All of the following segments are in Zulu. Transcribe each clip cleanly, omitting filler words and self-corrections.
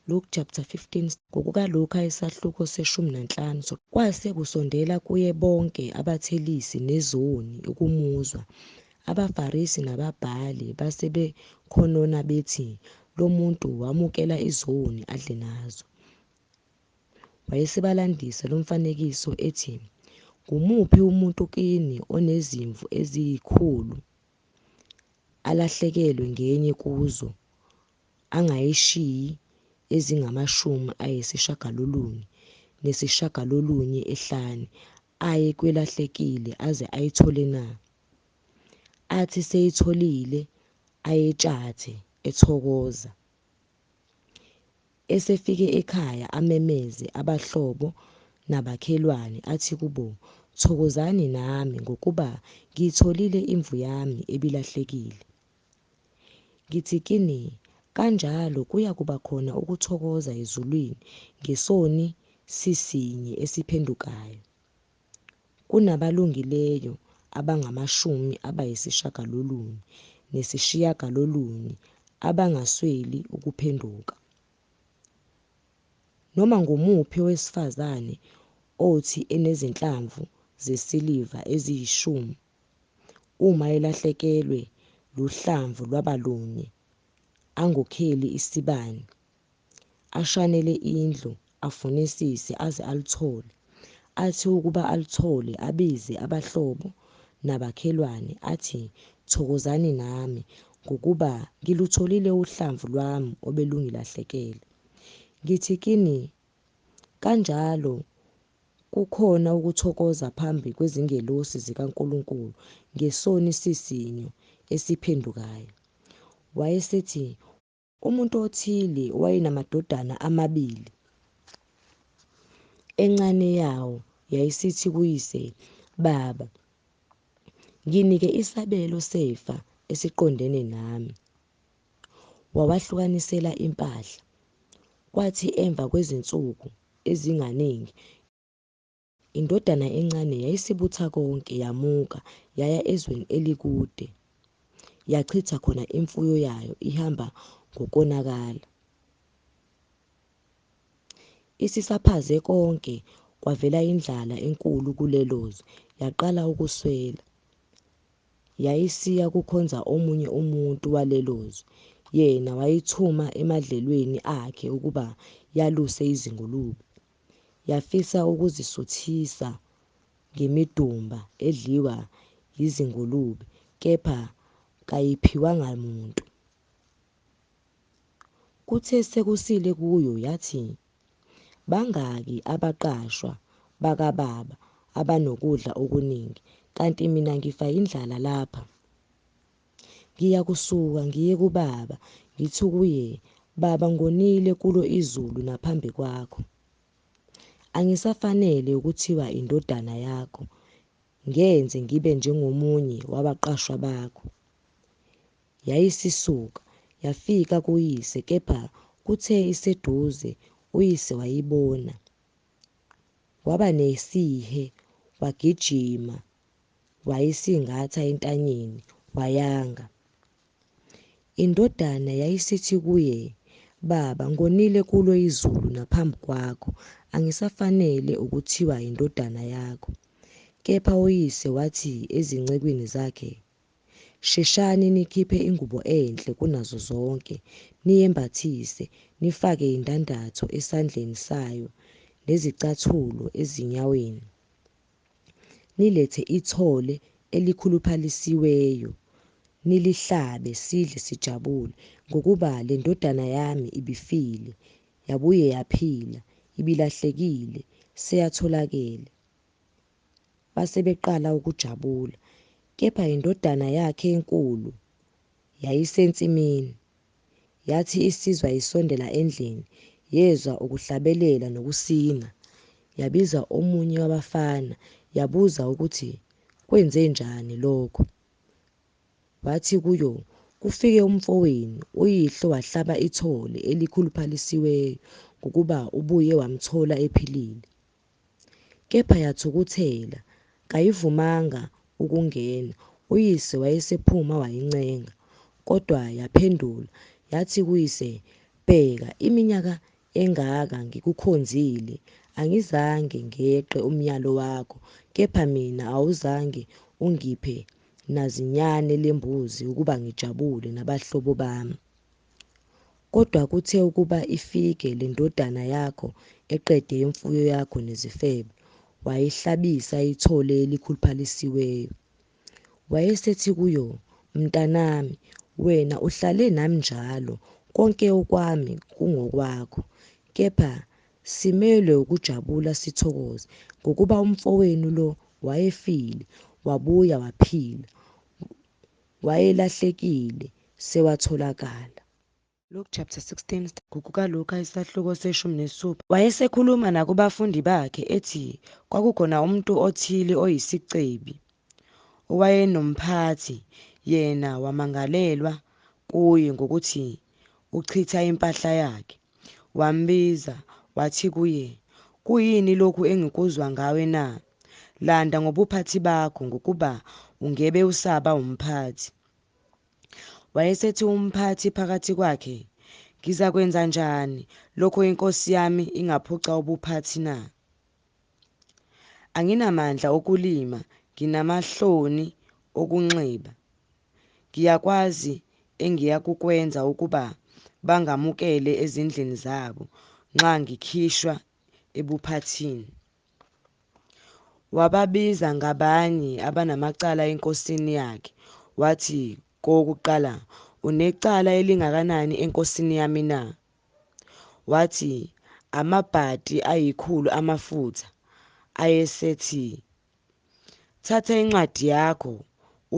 Luke chapter 15 ngokukaLuka isahluko seshumi nanhlanu. Kwase kusondela kuye bonke abathelisi nezoni ukumuzwa. AbaFarisi nababhali base bekhonona bethi, Lo muntu wamukela izoni adle nazo. Wayesebalandisa lo mfanekiso ethi, Ngumuphi umuntu kini onezimvu eziyikhulu, alahlekelwe ngenye kuzo, angayishiyi ezingamashumi ayisishiyagalolunye nesishiyagalolunye ehlane, aye kwelahlekile aze ayithole na? Athi eseyitholile, ayetshathe, ethokoza. Esefike ekhaya amemeze abahlobo nabakhelwane athi kubo, Thokozani nami ngokuba ngiyitholile imvu yami ebilahlekile. Ngithi kini, kanjalo kuyakuba khona ukuthokoza ezulwini ngesoni sisinye esiphendukayo, kunabalungileyo abangamashumi abayisishiyagalolunye nesishiyagalolunye abangasweli ukuphenduka. Noma ngumuphi owesifazane othi enezinhlamvu zesiliva eziyishumi, uma elahlekelwe luhlamvu lwaba lunye, angokheli isibani, ashanele indlu, afunisise aze aluthole. Athi ukuba aluthole, abize abahlobo nabakhelwane, athi, Thokozani nami, ngokuba ngilutholile uhlamvu lwami obelungilahlekele. Ngithi kini, kanjalo kukhona ukuthokoza phambi kwezingelosi zikaNkulunkulu ngesoni sisinye esiphendukayo. Wayesethi, Umuntu othile wayenamadodana amabili. Encane yawo yayisithi kuyise, Baba, nginike isabelo sefa esiqondene nami. Wawahlukanisela impahla. Kwathi emva kwezinsuku ezinganingi, Indodana encane yayisibutha konke, yamuka, yaya ezweni elikude, yachitha khona imfuyo yayo ihamba ngokonakala. Isisaphaze konke, kwavela indlala enkulu kulelo zwe, yaqala ukuswela. Yayisiya kukhonza omunye umuntu walelo zwe, yena wayithuma emadlelweni akhe ukuba yaluse izingulube. Yafisa ukuzisuthisa ngemidumba edliwa yizingulube, kepha kayiphiwanga muntu. Kuthe sekusile kuyo yathi, Bangaki abaqashwa bakababa abanokudla okuningi, kanti mina ngifa yindlala lapha? Ngiyakusuka ngiye kubaba, ngithi kuye, Baba, ngonile kulo izulu naphambi kwakho. Angisafanele ukuthiwa indodana yakho, ngenze ngibe njengomunye wabaqashwa bakho. Yayisisuka, yafika kuyise, kepha kuthe iseduze, uyise wayibona. Waba nesihe, wagijima, wayisingatha entanyeni, wayanga. Indodana yayisithi kuye, Baba, ngonile kulo izulu naphambi kwakho, angisafanele ukuthiwa yindodana yakho. Kepha uyise wathi ezincekwini zakhe, Sheshani nikhiphe ingubo enhle kunazo zonke, niyembathise, nifake indandatho esandleni sayo nezicathulo ezinyaweni. Nilethe ithole elikhuluphalisiweyo, nilihlabe, sidle sijabule, ngokuba le ndodana yami ibifile, yabuye yaphila, ibilahlekile, seyatholakele. Base beqala ukujabula. Kepha indodana yakhe enkulu yayisensimini. Yathi isizwa isondela endlini, yezwa ukuhlabelela nokusina. Yabiza omunye wabafana, yabuza ukuthi kwenzenjani lokho. Wathi kuyo, Kufike umfowenu, uyihlo wahlaba ithole elikhuluphalisiweyo, ngokuba ubuye wamthola ephilile. Kepha yathukuthela, kayivumanga ukungena, uyise wayesephuma wayincenga. Kodwa yaphendula, yathi kuyise, Bheka, iminyaka engaka ngikukhonzile, angizange ngeqe umyalo wakho, kepha mina awuzange ungiphe nazinyane lembuzi ukuba ngijabule nabahlobo bami. Kodwa kuthe ukuba ifike le ndodana yakho eqede imfuyo yakho nezifebe, wayihlabisa ithole elikhuluphalisiweyo. Wayesethi kuyo, Mntanami, wena uhlale nami njalo, konke okwami kungokwakho. Kepha simelwe ukujabula sithokoze, ngokuba umfowenu lo wayefile, wabuya waphila, wayelahlekile, sewatholakala. Luke chapter 16 ngokukaLuka isahluko seshumi nesithupha. Wayesekhuluma nakubafundi bakhe ethi kwakukhona umuntu othile oyisicebi owayenomphathi, yena wamangalelwa kuye ngokuthi uchitha impahla yakhe. Wambiza, wathi kuye, Kuyini lokhu engikuzwa ngawe na? Landa ngobuphathi bakho, ngokuba ungebe usaba umphathi. Wayesethi umphathi phakathi kwakhe, Ngizakwenzanjani, lokho inkosi yami ingaphuca ubuphathi na? Anginamandla okulima, nginamahloni okunxiba. Ngiyakwazi engiyakukwenza ukuba bangamukele ezindlini zabo, nxa ngikhishwa ebuphathini. Wababiza ngabanye abanamacala enkosini yakhe, wathi kowokuqala, Unecala elingakanani enkosini yami na? Wathi, Amabhati ayikhulu amafutha. Ayesethi, Thatha incwadi yakho,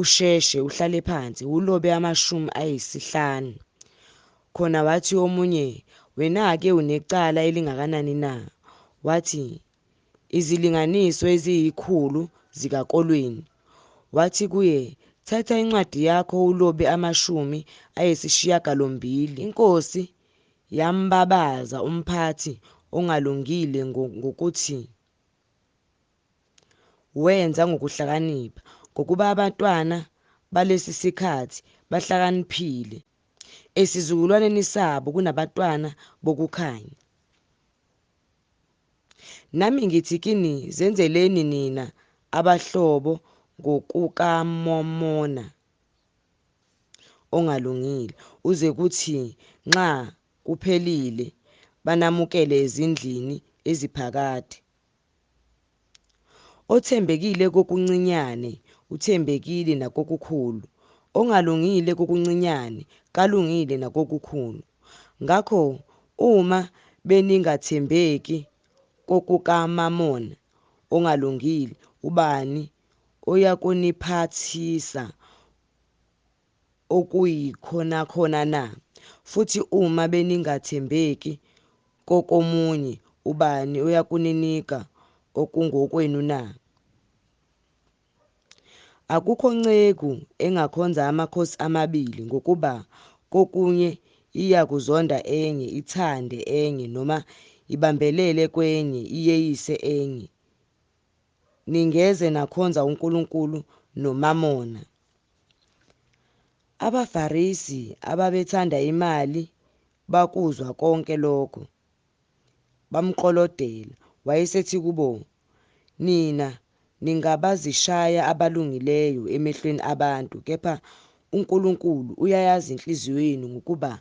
usheshe uhlale phansi, ulobe 50. Khona wathi omunye, Wena-ke unecala elingakanani na? Wathi, Izilinganiso eziyikhulu zikakolweni. Wathi kuye, Thatha incwadi yakho ulobe 80. Inkosi yambabaza umphathi ongalungile ngokuthi wenza ngokuhlakanipha, ngokuba abantwana balesi sikhathi bahlakaniphile esizukulwaneni sabo kunabantwana bokukhanya. Nami ngithi kini, Zenzeleni nina abahlobo ngokukaMamona ongalungile, uze kuthi nxa kuphelile banamukele ezindlini eziphakade. Othembekile kokuncinyane, uthembekile nakokukhulu, ongalungile kokuncinyane, kalungile nakokukhulu. Ngakho uma beningathembeki kokukaMamona ongalungile, ubani oyakuniphathisa okuyikhonakhona na? Futhi uma beningathembeki kokomunye, ubani oyakuninika okungokwenu na? Akukho nceku engakhonza amakhosi amabili, ngokuba kokunye iyakuzonda enye, ithande enye, noma ibambelele kwenye, iyeyise enye. Ningeze nakhonza uNkulunkulu noMamona. AbaFarisi ababethanda imali bakuzwa konke lokho, bamklolodela. Wayesethi kubo, Nina ningabazishaya abalungileyo emehlweni abantu, kepha uNkulunkulu uyayazi inhliziyo yenu, ngokuba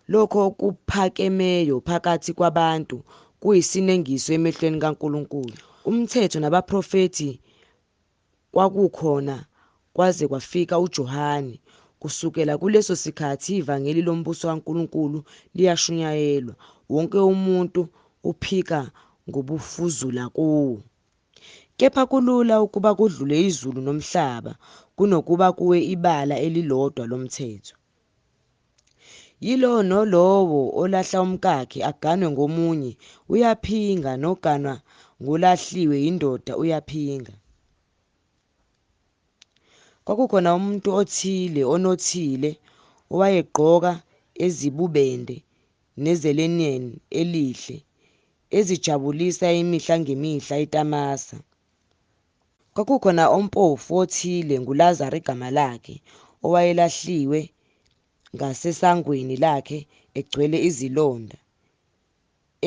lokho okuphakemeyo phakathi kwabantu kuyisinengiso emehlweni kaNkulunkulu. Umthetho nabaprofethi kwakukhona kwaze kwafika uJohane, kusukela kuleso sikhathi ivangeli lombuso kaNkulunkulu liyashunyayelwa, wonke umuntu uphika ngobufuzula kuwo. Kepha kulula ukuba kudlule izulu nomhlaba kunokuba kuwe ibala elilodwa lomthetho. Yilowo nolowo olahla umkakhe, aganwe ngomunye, uyaphinga, noganwa ngolahliwe yindoda uyaphinga. Kwakukhona umuntu othile onothile owayegqoka ezibubende nezelineni elihle, ezijabulisa imihla ngemihla etamasa. Kwakukhona ompofu othile, nguLazaru igama lakhe, owayelahliwe ngasesangweni lakhe egcwele izilonda,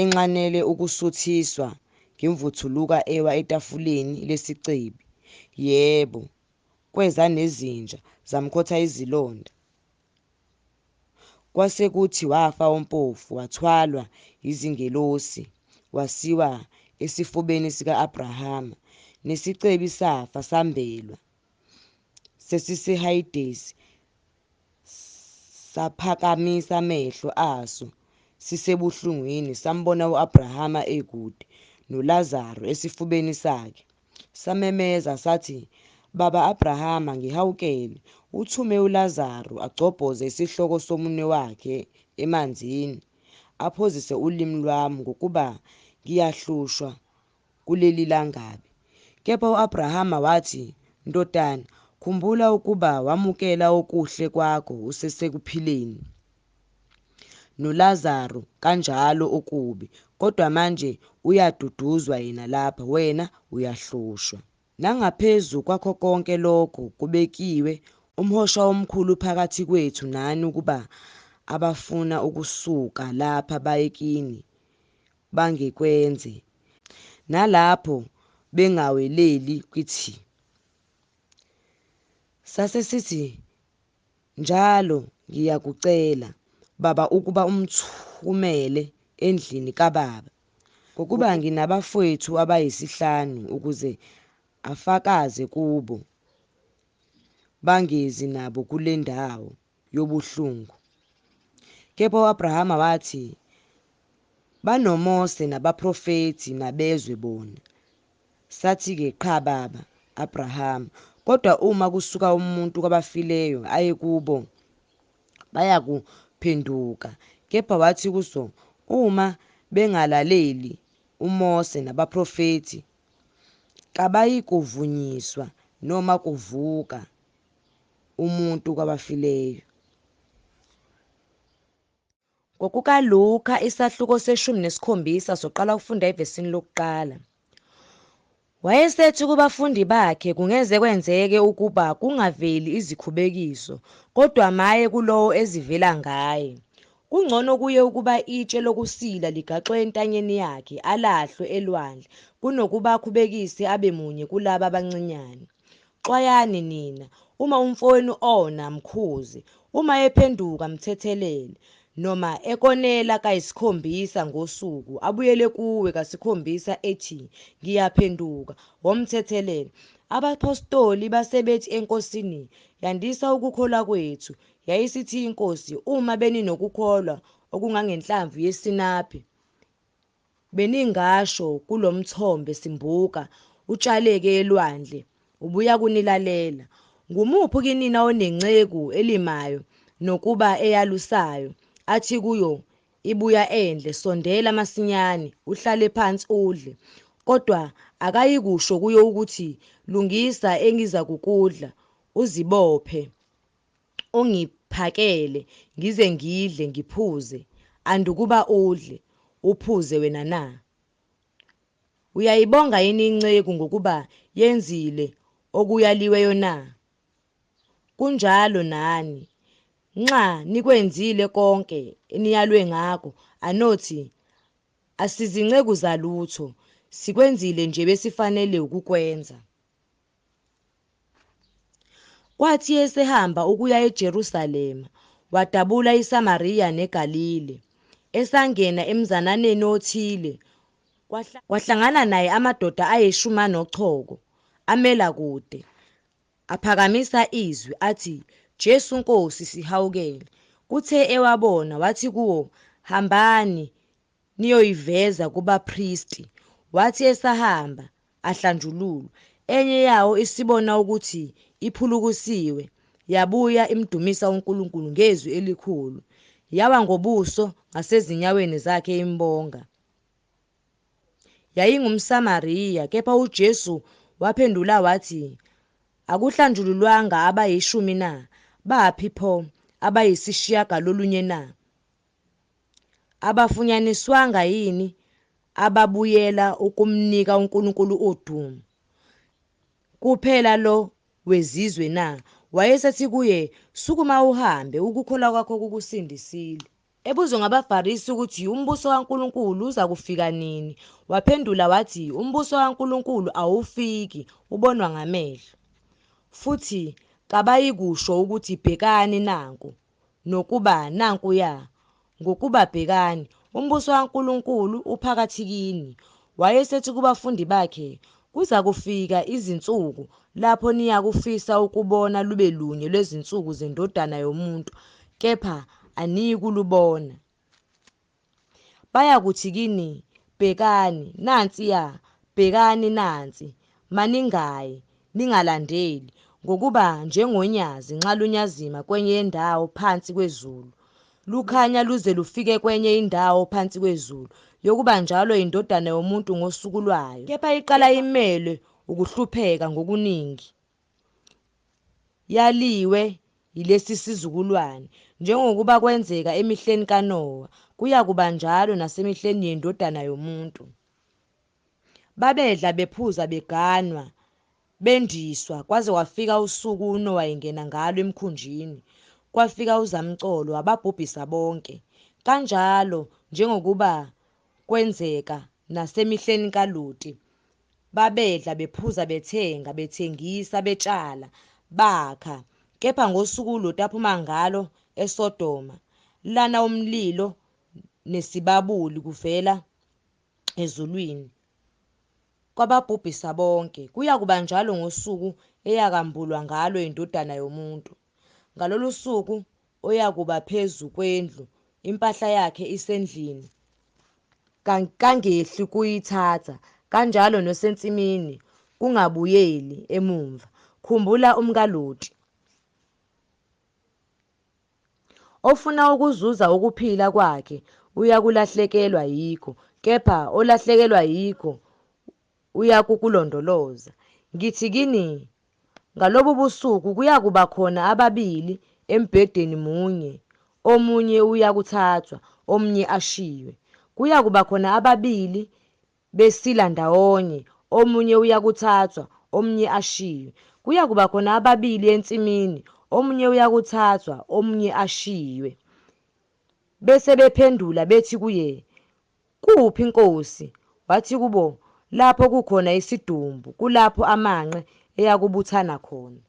Enxanele ukusuthiswa ngemvuthuluka ewa etafuleni lesicebi. Yebo, kweza nezinja, zamkhotha izilonda. Kwase kuthi wafa ompofu, wathwalwa yizingelosi, wasiwa esifubeni sika-Abrahama. Nesicebi safa, sambelwa, sesiseHayidesi, saphakamisa amehlo aso sisebuhlungwini, sambona u-Abrahama ekude, noLazaru esifubeni sakhe. Samemeza sathi, Baba Abrahama, ngihawukele, uthume uLazaru agcobhoze isihloko somunwe wakhe emanzini, aphozise ulimi lwami, ngokuba ngiyahlushwa kuleli langabi. Kepha u-Abrahama wathi, Ndodana, khumbula ukuba wamukela okuhle kwakho usesekuphileni, noLazaru kanjalo okubi, kodwa manje uyaduduzwa yena lapha, wena uyahlushwa. Nangaphezu kwakho konke lokho kubekiwe umhosha omkhulu phakathi kwethu nani ukuba abafuna ukusuka lapha baye kini bangekwenze, nalapho bengaweleli kithi. Sase sithi, Njalo ngiyakucela, baba, ukuba umthumele endlini kababa, ngokuba nginabafowethu abayisihlanu, ukuze afakaze kubo, bangezi nabo kule ndawo yobuhlungu. Kepha u-Abrahama wathi, BanoMose nabaprofethi, nabezwe bona. Sathi-ke, Qha, baba Abrahama, kodwa uma kusuka umuntu kwabafileyo aye kubo, bayakuphenduka. Kepha wathi kuso, Uma bengalaleli uMose nabaprofethi, kabayikuvunyiswa noma kuvuka umuntu kwabafileyo. NgokukaLuka isahluko seshumi nesikhombisa soqala ukufunda evesini lokuqala. Wayesethi kubafundi bakhe kungeze kwenzeke ukuba kungaveli izikhubekiso, kodwa maye kulowo ezivela ngaye. Kungcono kuye ukuba itshe lokusila ligaxwe entanyeni yakhe, alahlwe elwandle, kunokuba akhubekise abe munye kulaba abancinyane. Xwayani nina, uma umfowenu ona, mkhuze, uma ephenduka, mthethelele. Noma ekonela kayisikhombisa ngosuku, abuyele kuwe kasikhombisa ethi, Ngiyaphenduka, womthethelela. Abaphostoli base bethi eNkosini, Yandisa ukukholwa kwethu. Yayisithi iNkosi, Uma beninokukholwa okungangenhlamvu yesinaphi, Beningasho kulomthombe simbuka, utshaleke elwandle, ubuyakunilalela. Ngumuphi kinina onenceku elimayo nokuba eyalusayo, athi kuyo ibuya endle, Sondela masinyane, uhlale phansi udle? Kodwa akayikusho kuyo ukuthi, Lungisa engizakukudla, uzibophe, ungiphakele, ngize ngidle, ngiphuze, andukuba udle, uphuze wena na? Uyayibonga yini inceku ngokuba yenzile okuyaliweyo na? Kunjalo nani, nxa nikwenzile konke eniyalwe ngakho, anothi, Asizinceku zalutho, sikwenzile nje besifanele ukukwenza. Kwathi esehamba ukuya eJerusalema, wadabula iSamariya neGalile. Esangena emzananeni othile, kwahlangana naye amadoda ayishumi anochoko, amela kude. Aphakamisa izwi, athi, Jesu Nkosi, sihawukele. Kuthe ewabona, wathi kuwo, Hambani, niyoyiveza kubapristi. Wathi esahamba, ahlanjululwa. Enye yawo isibona ukuthi iphulukisiwe, yabuya imdumisa uNkulunkulu ngezwi elikhulu. Yawa ngobuso ngasezinyaweni zakhe imbonga. YayingumSamariya, kepha uJesu waphendula wathi, Akuhlanjululwanga abayishumi na? Baphi pho abayisishiyagalolunye na? Abafunyaniswanga yini ababuyela ukumnika uNkulunkulu udumo? Kuphela lo wezizwe na? Wayesethi kuye, Sukuma uhambe, ukukholwa kwakho kukusindisile. Ebuzwa ngabaFarisi ukuthi umbuso kaNkulunkulu uzakufika nini, waphendula wathi, Umbuso kaNkulunkulu awufiki ubonwa ngamehlo. Futhi kabayikusho ukuthi, Bhekani nanku, nokuba, Nankuya, ngokuba bhekani, umbuso kaNkulunkulu uphakathi kini. Wayesethi kubafundi bakhe, Kuzakufika izinsuku lapho niyakufisa ukubona lube lunye lwezinsuku zeNdodana yomuntu, kepha aniyikulubona. Bayakuthi kini, Bhekani, nansiya, bhekani, nansi, maningayi, ningalandeli, ngokuba njengonyazi nxa lunyazima kwenye yendawo phansi kwezulu, lukhanya luze lufike kwenye indawo phansi kwezulu, yokuba njalo iNdodana yomuntu ngosuku lwayo. Kepha iqala imelwe ukuhlupheka ngokuningi, yaliwe yilesi sizukulwane, njengokuba kwenzeka emihleni kaNowa, kuyakuba njalo nasemihleni yeNdodana yomuntu. Babedla bephuza beganwa, bendiswa, kwaze kwafika usuku uNowa engena ngalo emkhunjini, kwafika uzamcolo wababhubhisa bonke. Kanjalo njengokuba kwenzeka nasemihleni kaLoti, babedla bephuza bethenga bethengisa betshala bakha, kepha ngosuku uLoti aphuma ngalo eSodoma, lana umlilo nesibabuli kuvela ezulwini, kwababhubhisa bonke. Kuyakuba njalo ngosuku eyakambulwa ngalo iNdodana yomuntu. Ngalolu suku oyakuba phezu kwendlu, impahla yakhe isendlini, kangehli kuyithatha, kanjalo nosensimini, kungabuyeli emumva. Khumbula umkaLoti. Ofuna ukuzuza ukuphila kwakhe uyakulahlekelwa yikho, kepha olahlekelwa yikho uyakukulondoloza. Ngithi kini, ngalobu busuku kuyakuba khona ababili embhedeni munye, omunye uyakuthathwa, omunye ashiywe. Kuyakuba khona ababili besila ndawonye, omunye uyakuthathwa, omunye ashiywe. Kuyakuba khona ababili ensimini, omunye uyakuthathwa, omunye ashiywe. Bese bephendula bethi kuye, Kuphi, Nkosi? Wathi kubo, Lapho kukhona isidumbu, kulapho amanqe eyakubuthana khona.